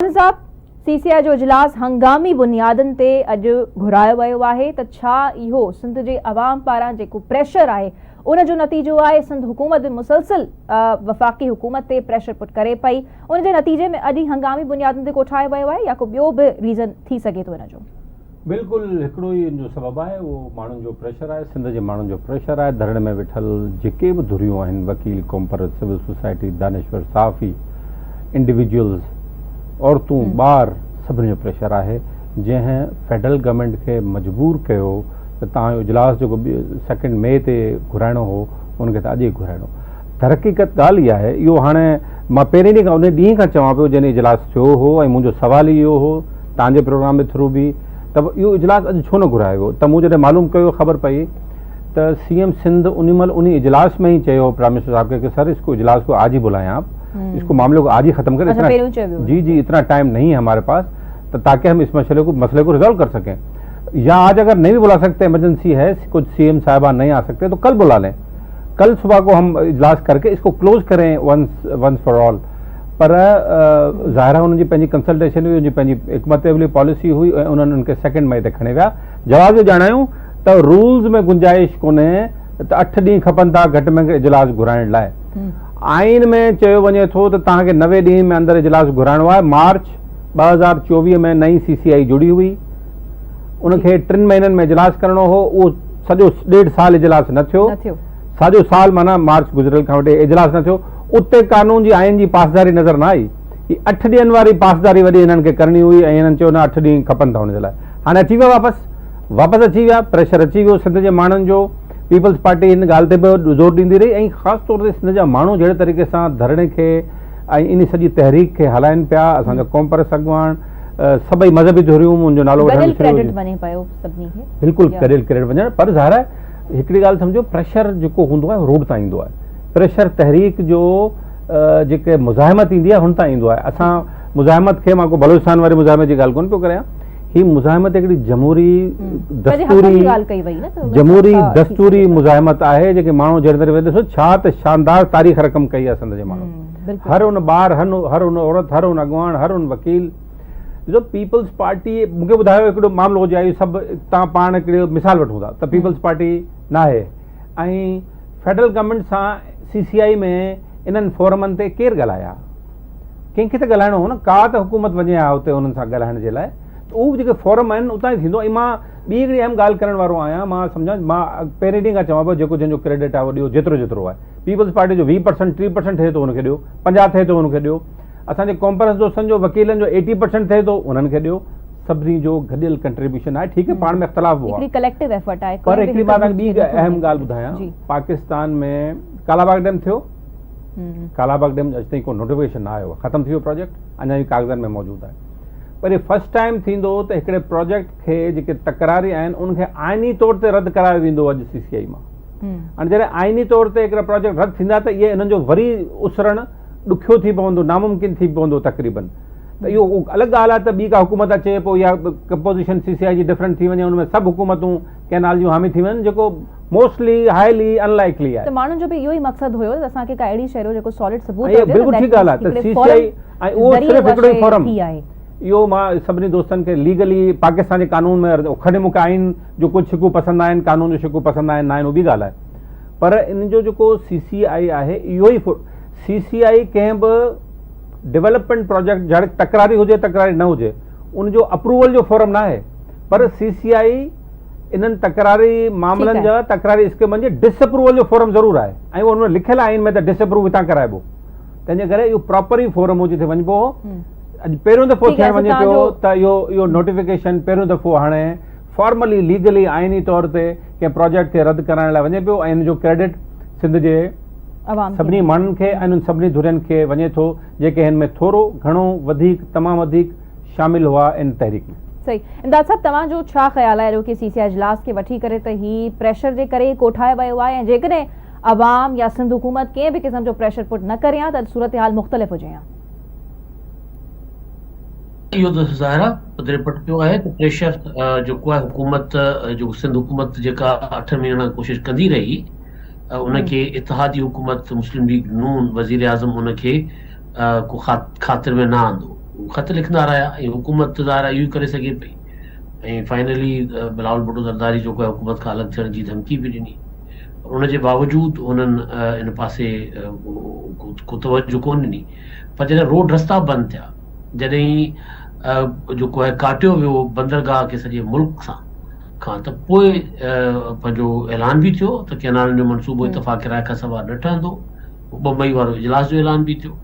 خان صاحب، سي سي آء جو اجلاس هنگامي بنيادن تي اڄ گهرايو ويو آهي ته ڇا اهو سنڌ جي عوام پاران جيڪو پريشر آهي ان جو نتيجو آهي، سنڌ حڪومت به مسلسل وفاقي حڪومت تي پريشر پٽ ڪري پئي ان جي نتيجي ۾ اڄ ئي هنگامي بنيادن تي ڪوٺايو ويو آهي يا ڪو ٻيو به ريزن ٿي سگهي ٿو ان جو؟ بلڪل هڪڙو ئي ان جو سبب آهي اهو ماڻهن جو پريشر آهي سنڌ جي ماڻهن جو پريشر آهي ڌرڻي ۾ ويٺل جيڪي به ڌريون آهن وڪيل قومپرست سول سوسائٽي دانشور صحافي انڊيويجولز عورتون ٻار سڀني جو پريشر آهي جنهن فيڊرل گورنمينٽ کي مجبور ڪيو ته توهان جو اجلاس جيڪو سيڪنڊ مئي تي گهرائڻو هو ان کي ته اڄ ئي گهرائڻو درحقيقت ڳالهه اها آهي اهو هاڻي مان پهرين ڏينهن کان ان ڏينهن کان چوان پيو جنهن اجلاس ٿيو هو ۽ منهنجو سوال ئي اهو هو توهان جي پروگرام جي ٿرو به ته اهو اجلاس اڄ ڇو نه گهرايو ويو ته مون جڏهن معلوم ڪيو خبر پئي ته سي ايم سنڌ انهي مهل انهي اجلاس ۾ ئي چيو پرائم منسٽر صاحب کي ڪه سر اس ڪو اجلاس ڪو آج هي بلائين آپ اس ڪو معاملي ڪو آج هي ختم ڪرين اتنا جي جي اتنا ٽائيم نهين هي هماري پاس ته تاڪه هم اس مسئلي ڪو مسئلي ڪو ريزالو ڪر سڪين يا آج اگر نهين بلا سڪتي ايمرجنسي هي ڪجھ سي ايم صاحبان نهين آ سڪتي تو ڪل بلا لين ڪل صبح ڪو هم اجلاس ڪر ڪي اس ڪو ڪلوز ڪرين ونس ونس فار آل پر ظاهر آهي انهن جي پنهنجي ڪنسلٽيشن هئي، انهن جي پنهنجي حڪمت عملي پاليسي هئي ۽ انهن ان کي سيڪنڊ مئي تي کڻي ويا. جواز اهو ڄاڻايون ته رولز ۾ گنجائش ڪونهي ته اٺ ڏينهن کپن ٿا گهٽ ۾ گهٽ اجلاس گهرائڻ لاء. آئين ۾ چيو وڃي ٿو ته توهان کي 90 ڏينهن ۾ اندر اجلاس گهرائڻو آهي. مارچ 2024 ۾ نئين سي سي آئي جڙي هئي، ان کي ٽن مهينن ۾ اجلاس ڪرڻو هو، اهو سڄو ڏيڍ سال اجلاس نه ٿيو. ساڄو سال معنيٰ مارچ گذريل کان وٺي اجلاس نه ٿيو، اتي قانون جي آئين جي پاسداري نظر نه آئي. هي اٺ ڏينهن واري پاسداري وڏي هنن کي ڪرڻي هئي ۽ هنن چيو نه اٺ ڏينهن کپن ٿا ان جي لاء. هاڻي اچي ويا واپس. واپس اچي ويا، پريشر اچي ويو سنڌ جي ماڻهن جو. پيپلز پارٽي هن ڳالهه تي به زور ڏيندي رهي ۽ خاص طور تي سنڌ جا ماڻهو جهڙي طريقي سان ڌرڻي کي ۽ انهي سڄي تحريڪ کي هلائن پيا، اسان جا قومپرست اڳواڻ، سڀئي مذهبي ڌريون منهنجو نالو وٺڻ گڏيل وسري ويو. ڪريڊٽ وڃي پيو سڀني کي. بلڪل گڏيل ڪريڊٽ وڃڻ پر ظاهر آهي هڪڙي ڳالهه سمجهو پريشر جيڪو هوندو آهي روڊ تان ايندو آهي پريشر تحريڪ جو جيڪي مزاحمت ايندي آهي هن تان ايندو آهي اسان مزاحمت کي مان ڪو بلوچستان واري مزاحمت جي ڳالهه ڪونه پيو ڪريان هي مزاحمت هڪڙي جمهوري دستوري جمهوري دستوري مزاحمت آهي جيڪي ماڻهو جهڙي طرح ڏسو ڇا ته شاندار تاريخ رقم ڪئي آهي سنڌ جي ماڻهن هر ان ٻار هر ان عورت هر ان اڳواڻ هر ان وڪيل ڏسو پيپلز پارٽي مون کي ٻڌايو هڪڙو معاملو هجي آيو سڀ تان پاڻ هڪڙو مثال وٺون ٿا ته پيپلز پارٽي ناهي ۽ فيڊرل گورنمينٽ سان سي سي آئي ۾ انهن فورمن تي ڪير ڳالهايا ڪنهن کي ته ڳالهائڻو هو نه ڪا ته حڪومت وڃي ها اتي انهن سان ڳالهائڻ جي لاء ته اهو جيڪي فورم آهن اتان ئي ٿيندو ۽ مان ٻي هڪڙي اهم ڳالهه ڪرڻ وارو آهيان مان سمجهان مان پهرين ڏينهن کان چوان پيو جيڪو جنهن جو ڪريڊٽ آهي اهو ڏيو جيترو جيترو آهي پيپلز پارٽي جو 20 پرسنٽ 30 پرسنٽ ٿئي ٿو ان کي ڏيو 50 ٿئي ٿو ان کي ڏيو اسان جي قومپرست دوستن جو وڪيلن جو ايٽي پرسنٽ ٿئي ٿو انهن کي ڏيو سڀني جو گڏيل ڪنٽريبيوشن آهي ٺيڪ آهي پاڻ ۾ اختلاف به هڪڙي ڪليڪٽو ايفرٽ آهي پر هڪڙي مان توهان کي ٻي اهم ڳالهه ٻڌايان پاڪستان ۾ ڪالا باغ ڊيم ٿيو ڪالا باغ ڊيم اڄ تائين ڪو نوٽيفڪيشن نه آيو ختم ٿي ويو پروجيڪٽ اڃا به ڪاغذن ۾ موجود آهي پر هي فرسٽ ٽائيم ٿيندو ته هڪڙي پروجيڪٽ کي جيڪي تڪراري آهن ان کي آئيني طور تي رد ڪرايو ويندو اڄ سي سي آئي مان هاڻي جڏهن آئيني طور تي هڪڙا پروجيڪٽ رد ٿيندا ته اهي انهن جو وري اسرڻ ڏکيو ٿي پوندو، ناممڪن ٿي پوندو تقريبن ته اهو الڳ ڳالهه آهي ته ٻي ڪا حڪومت اچي پوء اها ڪمپوزيشن سي سي آء جي ڊفرنٽ ٿي وڃي ان ۾ سڀ حڪومتون ڪئنال جون حامي ٿي وڃن جيڪو موسٽلي هائلي ان لائيڪلي آهي. ته ماڻهن جو به اهو ئي مقصد هيو ته اسان کي ڪا اهڙي شيء ڏيو جيڪو سالڊ ثبوت هجي ته بلڪل ٺيڪ ڳالهه آهي ته سي سي آء ۽ اهو صرف هڪڙو ئي فورم اهو مان سڀني دوستن کي ليگلي پاڪستان جي قانون ۾ کڻي مون کي آئين جو ڪجهه شقون پسند آهن قانون جو شقون پسند آهن ناهن اهو ٻي ڳالهه آهي پر ان جو جيڪو سي سي آء آهي اهو ئي سي سي آء ڪنهن به ڊولپمينٽ پراجيڪٽ جهڙ تڪراري هجي تڪراري نه هجي ان جو اپروول جو فورم نه آهي پر سي سي آء انهن تڪراري معاملن جا تڪراري اسڪيمن جي ڊس اپروول جو فورم ضرور آهي ۽ اهو ان ۾ لکيل آهي آئين ۾ ته ڊس اپروو هتان ڪرائبو تنهن جي ڪري اهو پراپر ئي فورم هو جتي وڃبو هو اڄ پهريون دفعو ٿيڻ وڃي پيو ته اهو اهو نوٽيفڪيشن پهريون دفعو هاڻي فارملي ليگلي آئيني طور تي ڪنهن پراجيڪٽ کي رد ڪرائڻ لاء وڃي پيو ۽ ان جو ڪريڊٽ سنڌ جي سڀني ماڻهن کي ۽ انهن سڀني ڌرين کي وڃي ٿو جيڪي هن ۾ ٿورو گهڻو وڌيڪ تمام وڌيڪ شامل هئا ان تحريڪ ۾. صحيح امداد صاحب توهان جو ڇا خيال آهي اڄوڪي سي سي آء اجلاس کي وٺي ڪري ته هي پريشر جي ڪري ڪوٺايو ويو آهي ۽ جيڪڏهن عوام يا سنڌ حڪومت ڪنهن به قسم جو پريشر پٽ نه ڪري ها ته اڄ صورتحال مختلف هجي ها. اهو ته ظاهر آهي پڌري پٽ پيو آهي ته پريشر جيڪو آهي حڪومت جيڪو سنڌ حڪومت جيڪا اٺن مهينن کان ڪوشش ڪندي رهي ان کي اتحادي حڪومت مسلم ليگ نون وزيراعظم ان کي ڪو خاطر ۾ نه آندو. خط لکندا رهيا ۽ حڪومت ظاهر آهي اهو ئي ڪري سگهي پئي ۽ فائنلي بلاول ڀٽو زرداري جيڪو آهي حڪومت کان الڳ ٿيڻ جي ڌمڪي به ڏني پر ان جي باوجود انهن ان پاسي ڪو توجه ڪونه ڏني پر جڏهن روڊ رستا بند ٿيا جڏهن جيڪو آهي ڪاٽيو ويو بندرگاهه کي سڄي ملڪ سان کان ته پوء پنهنجو اعلان به ٿيو ته ڪينالن جو منصوبو اتفاق راء کان سواء نه ٺهندو 2 مئي وارو اجلاس جو اعلان به ٿيو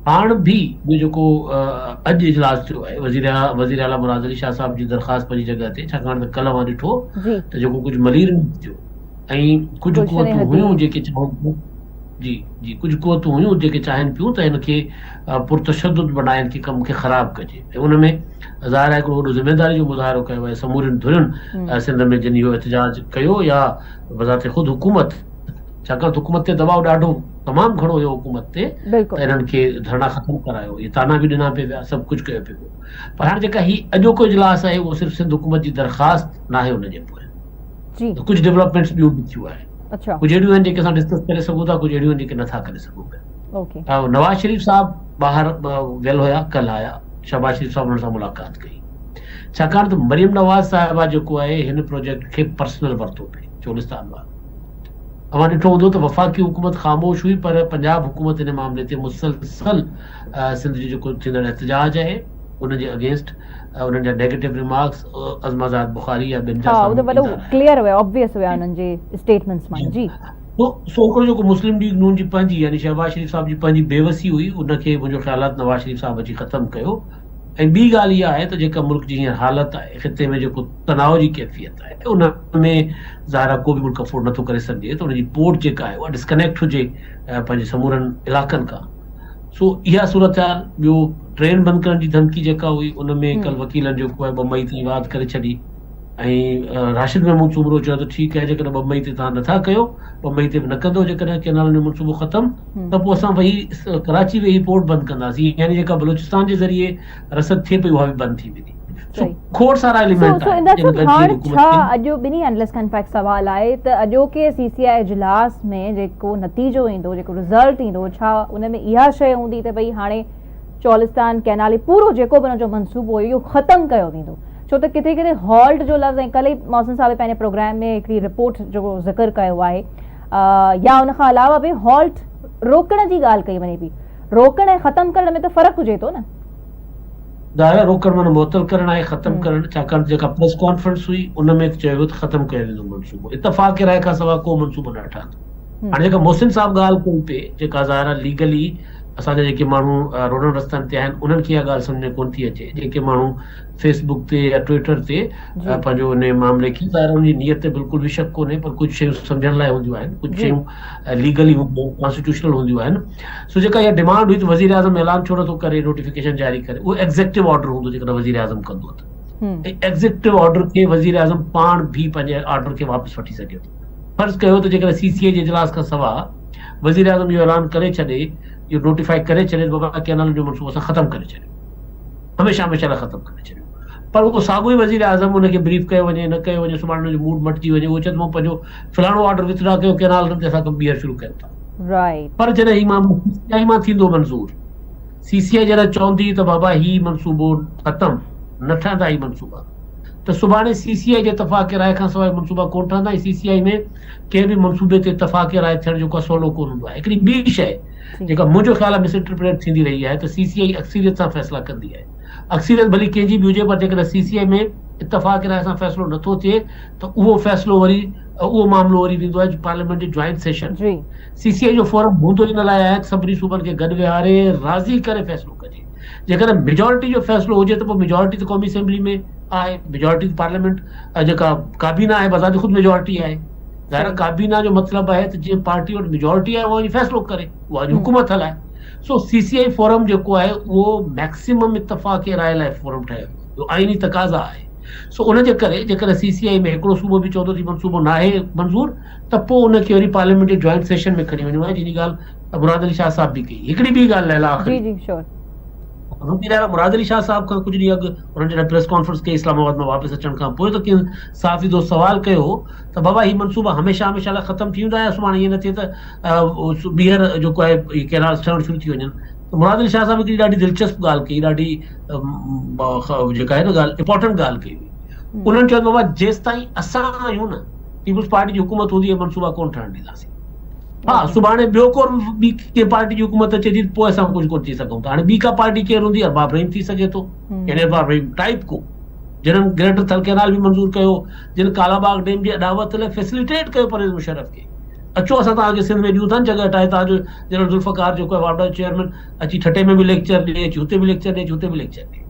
هاڻ به اهو جيڪو اڄ اجلاس ٿيو آهي وزير وزير اعليٰ مراد علي شاهه صاحب جي درخواست پنهنجي جڳهه تي ڇاڪاڻ ته ڪلهه اوهان ڏٺو ته جيڪو ڪجهه ملير ۾ ٿيو ۽ ڪجهه قوتون هيون جيڪي چاهين پيون جي جي ڪجهه قوتون هيون جيڪي چاهين پيون ته هن کي پرتشدد بنائي هن کي ڪم کي خراب ڪجي ۽ ان ۾ ظاهر آهي هڪڙو وڏو ذميداري جو مظاهرو ڪيو آهي سمورين ڌرين سنڌ ۾ جن اهو احتجاج ڪيو يا بذات خود حڪومت ڇاڪاڻ ته حڪومت تي دٻاء ڏاڍو تمام گهڻو هيو حڪومت تي ته انهن کي ڌرڻا ختم ڪرايو اهي طعنا به ڏنا پئي ويا سڀ ڪجهه ڪيو پئي ويو پر هاڻي جيڪا هي اڄوڪو اجلاس آهي اهو صرف سنڌ حڪومت جي درخواست ناهي ان جي پويان ڪجهه ڊولپمينٽس ٻيون به ٿيون آهن ڪجهه اهڙيون آهن جيڪي اسان ڊسڪس ڪري سگهون ٿا ڪجهه اهڙيون آهن جيڪي نٿا ڪري سگهون پيا نواز شريف صاحب ٻاهر ويل هيا ڪلهه آيا شهباز شريف صاحب انهن سان ملاقات ڪئي ڇاڪاڻ ته مريم نواز صاحبه جيڪو آهي هن پروجيڪٽ کي پرسنل ورتو پئي چولستان وارو اوهان ڏٺو هوندو ته وفاقي حڪومت خاموش هئي پر پنجاب حڪومت ان معاملي تي مسلسل سنڌ جو جيڪو ٿيندڙ احتجاج آهي ان جي اگينسٽ انهن جا نيگيٽو ريمارڪس عظميٰ زاهد بخاري يا ٻين جا سامهون ايندا رهيا. ڪليئر هيا آبويس هيا انهن جي اسٽيٽمينٽس مان جي. سو هڪڙو جيڪو مسلم ليگ نون جي پنهنجي يعني شهباز شريف صاحب جي پنهنجي بيوسي هئي ان کي منهنجو خيال آهي ته نواز شريف صاحب اچي ختم ڪيو ۽ ٻي ڳالهه اها آهي ته جيڪا ملڪ جي هينئر حالت آهي خطي ۾ جيڪو تناء جي ڪيفيت آهي ان ۾ ظاهر آهي ڪو به ملڪ افورڊ نٿو ڪري سگهجي ته ان جي پورٽ جيڪا آهي اها ڊسڪنيڪٽ هجي پنهنجي سمورن علائقن کان سو اها صورتحال ٻيو ٽرين بند ڪرڻ جي ڌمڪي جيڪا هئي ان ۾ ڪل وڪيلن جيڪو آهي 2 مئي تائين واڌ ڪري ڇڏي ۽ راشد محمود سومرو چيو ته ٺيڪ آهي جيڪڏهن 2 مئي تي توهان نٿا ڪيو 2 مئي تي به نه ڪندو جيڪڏهن ڪينالن جو منصوبو ختم ته پوء اسان ويهي ڪراچي ويهي پورٽ بند ڪنداسين يعني جيڪا بلوچستان جي ذريعي رسد ٿئي پئي اها به بند ٿي ويندي سو کوڙ سارا ايليمينٽ سو آهن جن هاڻ ڇا اڄ ٻنهي اينالسٽ کان انفيڪٽ سوال آهي ته اڄوڪي سي سي آء اجلاس ۾ جيڪو نتيجو ايندو جيڪو رزلٽ ايندو ڇا ان ۾ اها شيء هوندي ته ڀئي هاڻي چولستان ڪئنال هي پورو جيڪو به ان جو منصوبو هيو اهو ختم ڪيو ويندو ڇو ته ڪٿي ڪٿي هالٽ جو لفظ ۽ ڪلهه ئي محسن صاحب پنهنجي پروگرام ۾ هڪڙي رپورٽ جو ذڪر ڪيو آهي يا ان کان علاوه به هالٽ روڪڻ جي ڳالهه ڪئي وڃي پئي روڪڻ ۽ ختم ڪرڻ ۾ ته فرق هجي ٿو نه. ظاهر آهي روڪڻ معنيٰ معطل ڪرڻ آهي ختم ڪرڻ ڇاڪاڻ ته جيڪا پريس ڪانفرنس هئي ان ۾ ته چيو ويو ته ختم ڪيو ويندو منصوبو اتفاق راء کان سواء ڪو منصوبو نه ٺهندو هاڻي جيڪا محسن صاحب ڳالهه ڪئي پئي جيڪا ظاهر آهي ليگلي اسان جا جيڪي ماڻهو روڊن رستن تي آهن انهن کي اها ڳالهه سمجهه ۾ ڪونه ٿي اچي جيڪي ماڻهو فيس بڪ تي يا ٽوئٽر تي پنهنجو ان معاملي کي ظاهر ان جي نيت تي بلڪل به شڪ ڪونهي پر ڪجهه شيون سمجهڻ لاء هونديون آهن ڪجهه شيون ليگلي هونديون آهن ڪانسٽيٽيوشنل هونديون آهن سو جيڪا اها ڊمانڊ هئي ته وزير اعظم اعلان ڇو نٿو ڪري نوٽيفڪيشن جاري ڪري اهو ايگزيڪٽو آرڊر هوندو جيڪڏهن وزير اعظم ڪندو ته ۽ ايگزيڪٽو آرڊر کي وزير اعظم پاڻ به پنهنجي آرڊر کي واپس وٺي سگهي ٿو فرض ڪيو ته جيڪڏهن سي سي اي جي اجلاس کان سواء وزيراعظم اهو اعلان ڪري ڇڏي، اهو نوٽيفائي ڪري ڇڏي ته بابا ڪئنالن جو منصوبو اسان ختم ڪري ڇڏيو، هميشه هميشه لاء ختم ڪري ڇڏيو. پر اهو ساڳيو ئي وزيراعظم ان کي بريف ڪيو وڃي نه ڪيو وڃي سڀاڻي ان جو موڊ مٽجي وڃي اهو چئي ته مون پنهنجو فلاڻو آرڊر وٿڊرا ڪيو ڪئنالن تي اسان ڪم ٻيهر شروع ڪيون ٿا. پر جڏهن هي معاملو سي سي آء مان ٿيندو منظور، سي سي آء جڏهن چوندي ته بابا هي منصوبو ختم، نه ٺهندا هي منصوبا ته سڀاڻي سي سي آء جي اتفاق راء کانسواء منصوبا ڪونه ٺهندا ۽ سي سي آء ۾ ڪنهن به منصوبي تي اتفاق راء ٿيڻ جو ڪو سولو ڪونه هوندو آهي. هڪڙي ٻي شيء جيڪا منهنجو خيال آهي مس انٽرپريٽ ٿيندي رهي آهي ته سي سي آء اڪثريت سان فيصلا ڪندي آهي. اڪثريت ڀلي ڪنهن جي به هجي پر جيڪڏهن سي سي آء ۾ اتفاق راء سان فيصلو نٿو ٿئي ته اهو فيصلو وري اهو معاملو وري ويندو آهي پارليامينٽ جي جوائنٽ سيشن ۾. سي سي آء جو فورم هوندو ان لاء آهي ته سڀني صوبن کي گڏ ويهاري راضي ڪري فيصلو ڪجي. جيڪڏهن ميجارٽي جو فيصلو هجي ته پوء ميجارٽي ته قومي اسيمبلي ۾ آهي، ميجارٽي ته پارليامينٽ جيڪا ڪابينا آهي بذات خود ميجارٽي آهي. ظاهر آهي ڪابينا جو مطلب آهي ته جنهن پارٽي وٽ ميجارٽي آهي اها وڃي فيصلو ڪري، اها وڃي حڪومت هلائي. سو سي سي آء فورم جيڪو آهي اهو ميڪسيمم اتفاق راء لاء فورم ٺاهيو ويو آهي، اهو آئيني تقاضا آهي. سو ان جي ڪري جيڪڏهن سي سي آء ۾ هڪڙو صوبو به چوندو ته هي منصوبو ناهي منظور ته پوء ان کي وري پارليامينٽ جي جوائنٽ سيشن ۾ کڻي وڃڻو آهي جنهن جي ڳالهه مراد علي شاهه صاحب به ڪئي. هڪڙي ٻي ڳالهه ليلا آخري. جي جي شور. روبي ليلا مراد علي شاهه صاحب کان ڪجهه ڏينهن اڳ انهن جڏهن پريس ڪانفرنس ڪئي اسلام آباد مان واپس اچڻ کان پوء ته ڪنهن صحافي دوست سوال ڪيو هو ته بابا هي منصوبا هميشه هميشه لاء ختم ٿي ويندا يا سڀاڻي ائين نه ٿئي ته ٻيهر جيڪو آهي اهي ڪئنالز ٺهڻ شروع ٿي وڃن. ته مراد علي شاهه صاحب هڪڙي ڏاڍي دلچسپ ڳالهه ڪئي ڏاڍي جيڪا آهي نه ڳالهه امپورٽنٽ ڳالهه ڪئي هئي انهن چيو ته بابا جيستائين اسان آهيون نه پيپلز پارٽي جي حڪومت هوندي اهي منصوبا ڪونه ٺهڻ ڏينداسين ها سڀاڻي ٻيو ڪو ٻي ڪنهن پارٽي جي حڪومت اچي ٿي پوء اسان ڪجهه ڪونه چئي سگهون ٿا هاڻي ٻي ڪا پارٽي ڪير هوندي ارباب رحيم ٿي سگهي ٿو يعني ارباب رحيم ٽائپ ڪو جنھن گريٽر ٿل ڪئنال به منظور ڪيو جن ڪالا باغ ڊيم جي اڏاوت لاء فيسليٽيٽ ڪيو پرويز مشرف کي اچو اسان توهان کي سنڌ ۾ ڏيون ٿا نه جڳهه ٺاهي توهان جو جنرل ذوالفقار جيڪو آهي واپڊا جو چيئرمين اچي ٺٽي ۾ به ليڪچر ڏي اچي هتي به ليڪچر ڏي اچي هتي به ليڪچر ڏي.